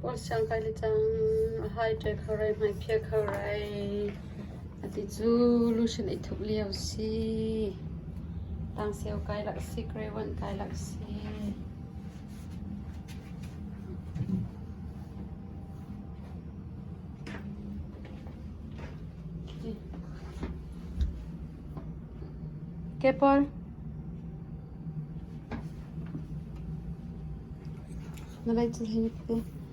Paul siang kai le cang a hai ṭe kho rai hmai phia kho rai. Ati cu lushin i thup lio si. Tangseu kai lak si, grade 1 kai lak si. Ke Paul. Na lei cu hei te.